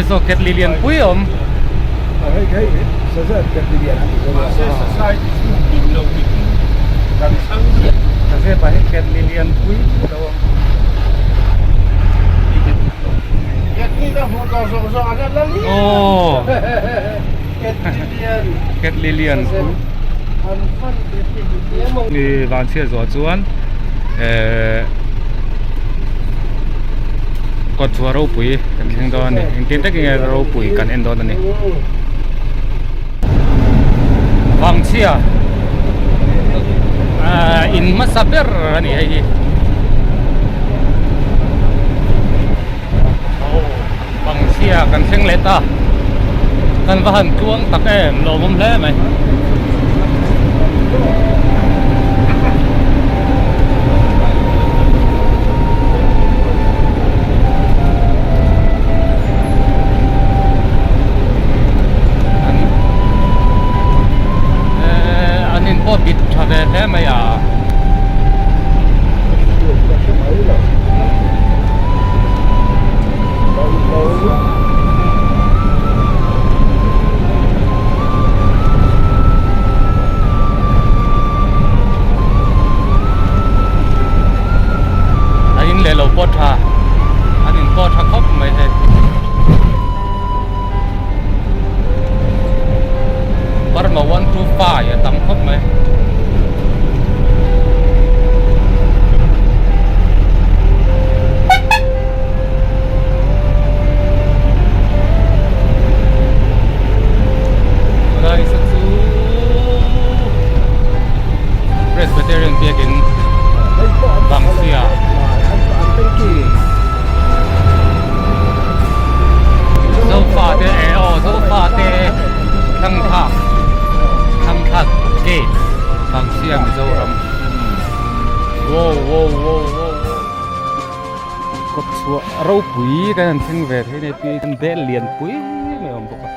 saw ketli lian pui a awm. Sazep ah hian ketli lian pui a lo awm. Aw ketli lian pui. Ni vanchhia zuah chuan ehh kawtchhuah ropui kan thleng dawn a ni engtin takin nge ropui kan en dawn a ni vangchhia ahh in hmasa ber a ni hei hi vangchhia kan thleng leh ta kan va han tluang tak em lawmawm hle mai. An in pawh bit tha ve hle mai a. An in leh lo pawh tha an in pawh tha khawp mai hei. Burma 125 a tam khawp mai. Helai sa chu Presbyterian biakin Bangsia Zofa te eh aw Zofa te Thangthlak Thangthlak Gate Bangsia Mizoram Wow wow wow wow Kawtchhuah ropui kan han thleng ve thei nei pi an bel lian pui mai a awm bawk a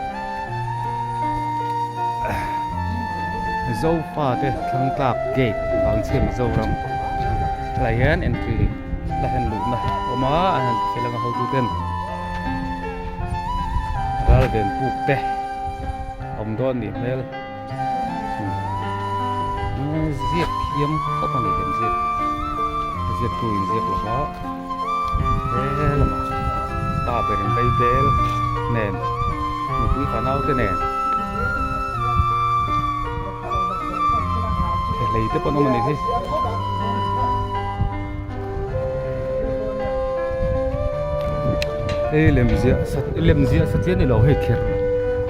Zofa te Thangtlak Gate Vangchhia Mizoram helai hian entry la hian luhna a awm a an han tifel anga hotu ten ral ven puk te a awm dawn a nih hmel. Ziak thiam khawp a ni lem ziak ziak tu in ziak lova he lamah pa ber in vaibel nen nupui fanau te nen thehlei te pawh an awm a nih hi. Hei lem ziah lem ziah satliah a ni lo hei kher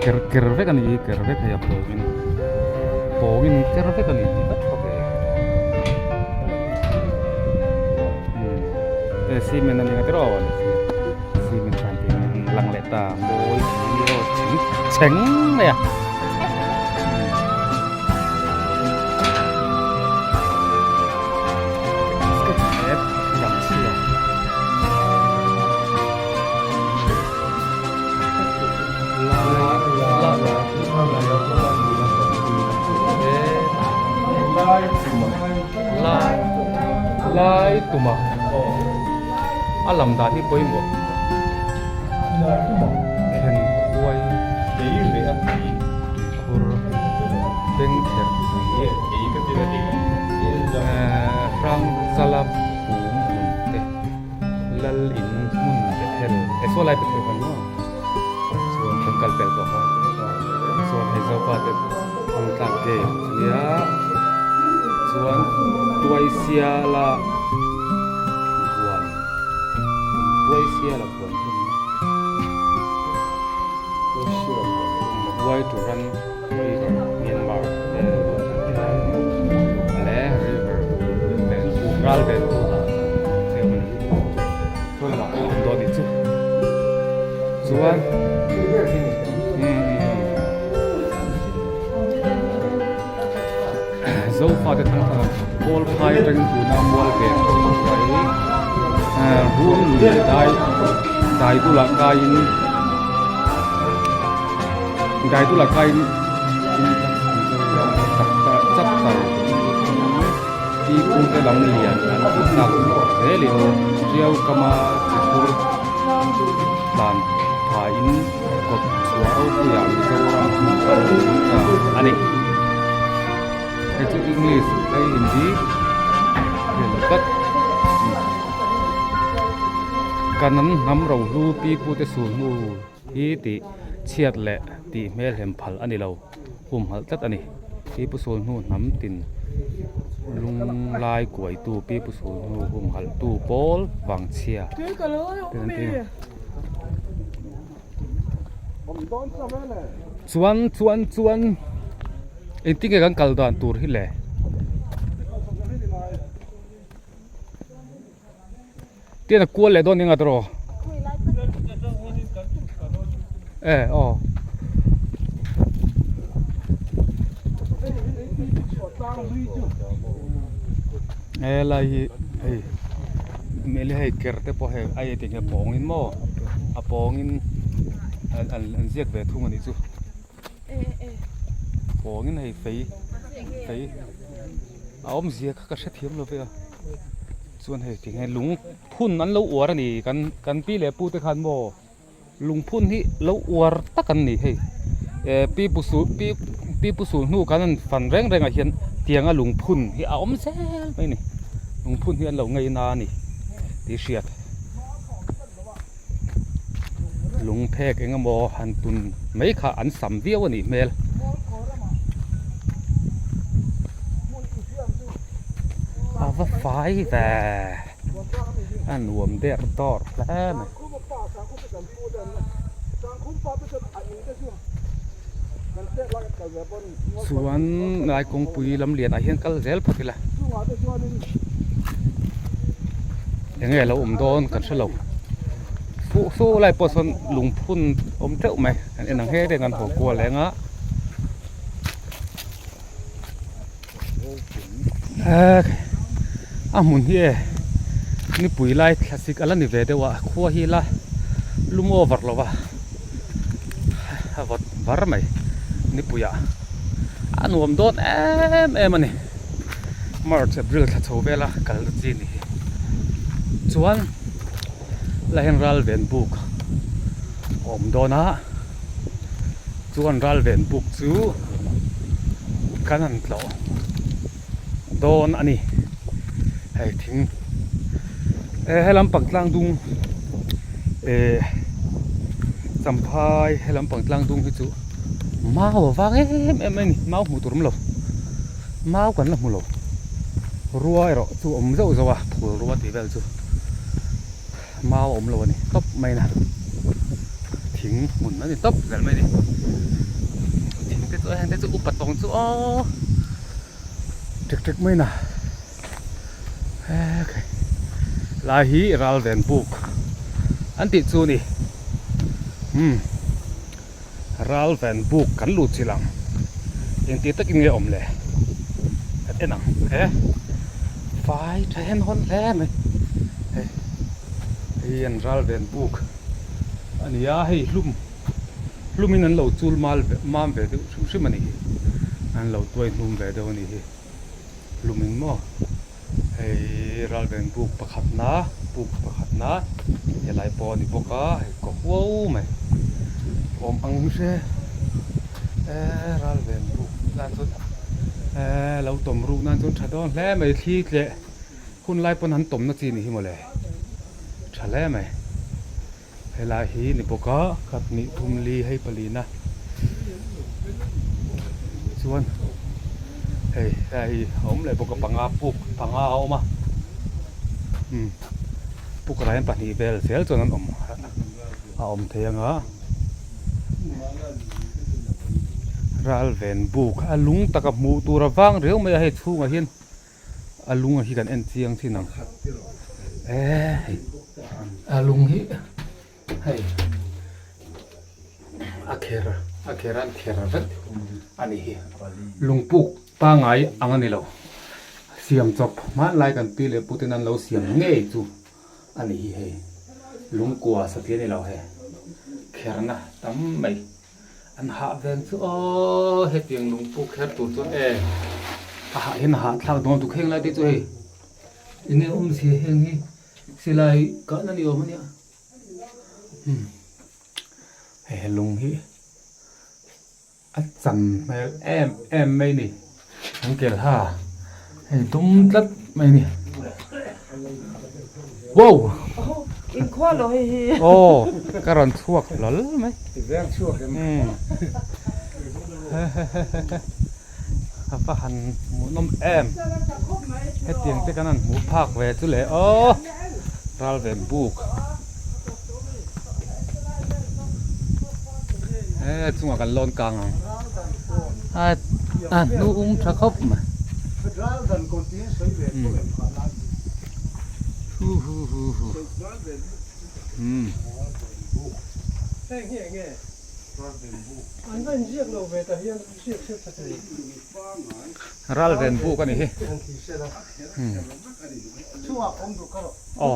ker ker vek a ni hi ker vek hei a pawngin pawngin ker vek a ni tih a tha ve hei cement a ni ang tiraw cement khan tih ang lang leh ta mawi chheng chheng mai a. Lai tuma a lam dan hi pawimawh khen khuai Khur beng kher pui hrang chala pum hmun te lal in hmun Bethel eh saw lai Bethel kha maw chuan kan kal pel tawh kha chuan hei zopa te thang tlak gate ania chuan tuaisiala huan tuaisiala huan hi a ni. Why to run river Myanmar le river ven puk ral ven puk ah te awm a ni chuan lamah pawh a awm dawn a nih chu chuan Zofa te thang thang kawl phai atangin tuna mual ve hruai rul lui dai dai bulah kaiin dai bulah kaiin chapter pi pu te lam lian an tih tlak zelin tiau kama chi phur tlan. tha in kawt chhuah ropuiah Mizoram chu a lo awm ta a ni. Hei chu English hei Hindi hriat loh tlat. Kanan hnam rohlu pi pute sulhnu hi tih chhiat leh tih hmelhem phal a ni lo. Humhalh tlat a ni. Pi Pu Sulhnu hnam tin lunglai kuaitu Pi Pu Sulhnu humhalhtu pawl vangchhia te an ti. Chuan chuan chuan engtin nge kan kal dan tur hi le? Tian a kual leh dawn eng a tawrh e aw helai hi hei mele hei ker te pawh hei ai eti nge pawng in maw a pawng in an ziak ve thung a nih chu pawng in hei fei fei a awmzia kha ka hrethiam lo ve a. Chuan hei ti nge lung phun an lo uar a ni kan kan pi leh pu te khan maw lung phun hi lo uar tak an ni hei eh pi pu sul pi pi pu sul hnu khan an fan reng reng ah hian tianga lung phun hi a awm zel mai a ni lung phun hi an lo ngei na a ni tih hriat lung phek eng emaw han tun mai kha an sam viau a nih hmel. A va fai ve a nuam der dawr hle mai. Chuan lai kawngpui lam lian ah hian kal zel phawt ila eng nge lo awm dawn kan hre lo fuh fo lai pawh sawn lungphun awm teuh mai kan en ang he reng an haw kual eng a a hmun hi e nipui lai thlasik a la ni ve deuh a khua hi la lum over lo va a vawt var mai nipuiah a nuam dawn em em a ni March April thla chho vela kal na chi a ni hi chuan la hian ral ven buk a awm dawn a chuan ral ven buk chu kan han tlawh dawn a ni hei thing eh helam pang tlang dung eh champhai helam pang tlang dung hi chu mau a vang em em mai a ni mau hmuh tur awm lo mau kan la hmu lo rua erawh chu a awm zauh zauh a phul rua tih vel chu mau a awm lo a ni tawp mai na thing hmun a ni tawp zel mai a ni thing te chu heng te chu upa tawng chu aw ṭek ṭek mai na Lai hi ral ven buk an tih chu ni umm ral ven buk kan lut chilh ang engti takin nge awm le kan en ang he fai tha hen hawn hle mai hei hei an ral ven buk a ni a hei hlum hlumin an lo chul mal mam ve deuh hrim hrim a ni hi an lo tuai hnum ve deuh a ni hi. Lumin maw hei ralven buk pakhat na buk pakhat na helai pawh a ni bawk a hei kaw huau mai awm ang hre eee ralven buk nan chuan eee lo tawm ruk nan chuan tha dawn hle mai thli tleh hun lai pawn han tawm na chi ni hi mawle tha hle mai. Helai hi ni bawk a khat hnih thum li hei palina chuan hei helai hi a awm leh bawk a panga puk panga a awm a umm puk ah hian pahnih vel zel chuan an awm a awm thei ang a ral ven buk a lung taka hmuh tur a vang riau mai a hei chhungah hian. A lung hi kan en chiang thin ang eh hei a lung hi hei a kher a kher an kher vek a nih hi lungpuk pangai ang a ni lo siam chawp hmanlai kan pi leh puten an lo siam ngei chu a nih hi hei lungkua satliah a ni lo hei kherna tam mai. An hah veng chu aw hetiang lungpuk kher tur chuan e a hah hian a hah thlak dawn tuk heng lai te chu hei enge awm zia heng hi silai kahna ni awm a nia umm. Hei he lung hi a chan hmel em em mai ni an kel ha hei dum tlat mai ni wow Inkhua lo hei hi aw ka rawn chhuak hlawl mai a va han hmuhnawm em hetiang te kan han hmuh phak ve chu le aw ral ve buk he chungah kan lawn kang ang a a hnuh tha khawp mai hu hu hu hu umm. Ral ven buk a ni hi. Aw.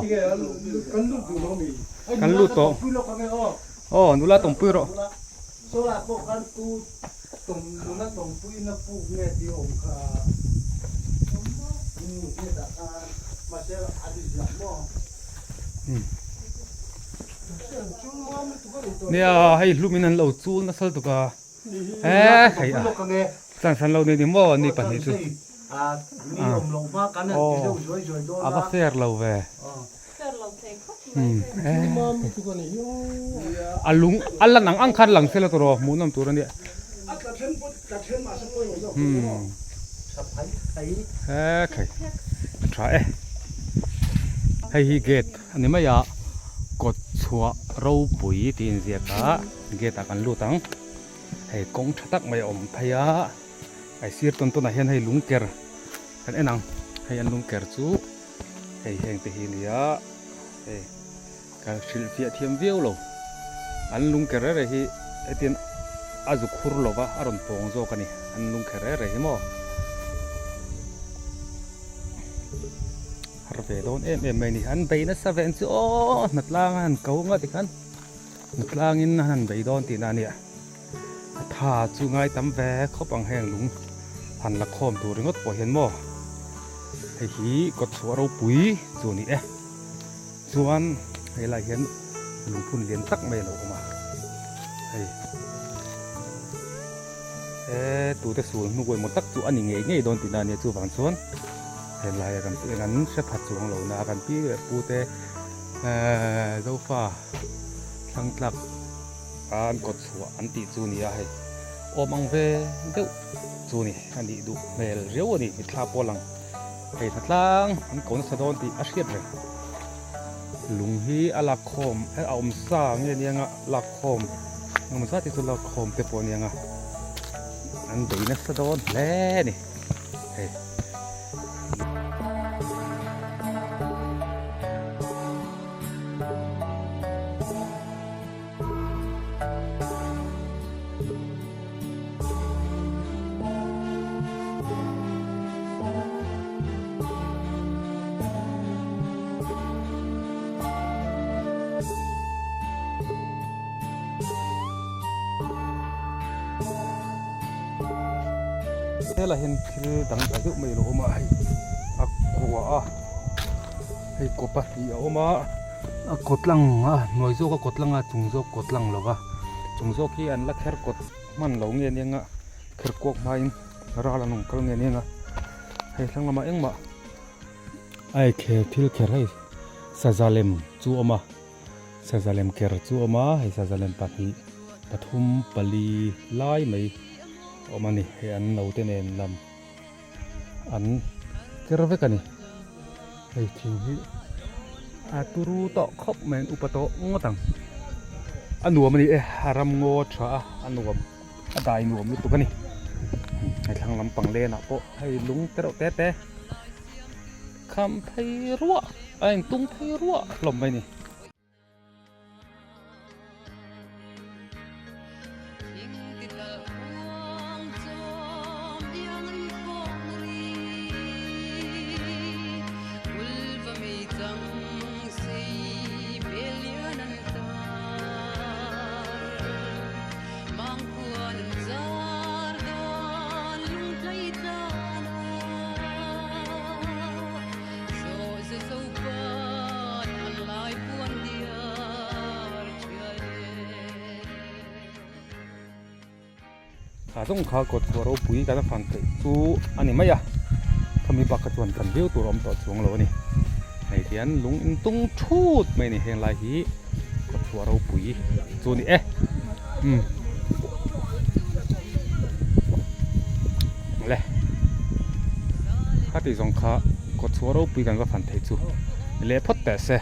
Kan lut tawh. Aw nula tawmpui rawh. Nia hei hlum in an lo chul nasa lutuk a he hei a chan san lo ni ni maw ni pahnih chu aw a va fair lo ve a lung a lan ang ang khan lang se la tur aw hmuh nawm tur a nia he khai a tha e hei hi gate a ni mai a kawt chhuah ropui tih inziak a gate ah kan lut ang hei kawng tha tak mai a awm phei a hei sir tawn tawn ah hian hei lung ker kan en ang hei an lung ker chu hei heng te hi a ni a hei ka hrilh fiah thiam viau lo an lung ker rere hi hetiang a zu khur lo va a rawn pawng zawk a ni an lung ker rere hi maw. Har ve dawn em em mai a ni. An bei nasa ve ang chu aw hnatlang a han ko nga tikhan hnatlangin an han bei dawn tihna a nia. A tha chu ngai tam ve khawp ang heng lung han la khawm tur ringawt pawh hian maw hei hi kawtchhuah ropui chu a ni e. Chuan helai hian lungphun lian tak mai a lo awm a hei. He tute sul hnu emaw tak chu a ni ngei ngei dawn tihna a nia chuvang chuan helai a kan eng an hre phat chuang lo na kan pi leh pu te ehh zofa thlang tlak an kawt chhuah an tih chu a ni a hei awm ang ve deuh chu a ni a nih duh hmel riau a ni mitthla pawh a lang hei hna tlang an ko nasa dawn tih a hriat reng lung hi a lak khawm a awm sa nge nia lak khawm engemaw zat hi chu lak khawm te pawh a nia an bei nasa dawn hle a ni hei. Helai hian thil dang ta deuh mai a lo awm a hei a kua a hei kaw pahnih a awm a a kaw tlang a hnuai zawk a kaw tlang a chung zawk kaw tlang lo va chung zawk hi an la kher kawt hman lo nge nia kher kuak hmain ral an awm kal nge nia hei thlang lamah engmah. A ei thil kher hei saza lem chu a awm a saza lem ker chu a awm a hei saza lem pahnih pathum pali lai mai a awm a ni hei an naute nen lam an ker vek a ni hei thing hi a turu tawh khawp mai an upa tawh ngawt ang a nuam a ni e a ram ngaw tha a a nuam a dai nuam lutuk a ni hei thlang lampang lenah pawh hei lung te reuh te te. Kham phei ruah a intung phei ruah hlawm mai a ni. Kha zawng kha kawt chhuah ropui kan a fan theih chu a ni mai a, khami bak kha chuan kan viau tur a awm tawh chuang lo a ni. Hei hian lung in tung thut mai a ni heng lai hi kawt chhuah ropui chu a ni e. Umm le khati zawng kha kawt chhuah ropui kan va fan theih chu leh phawt teh se.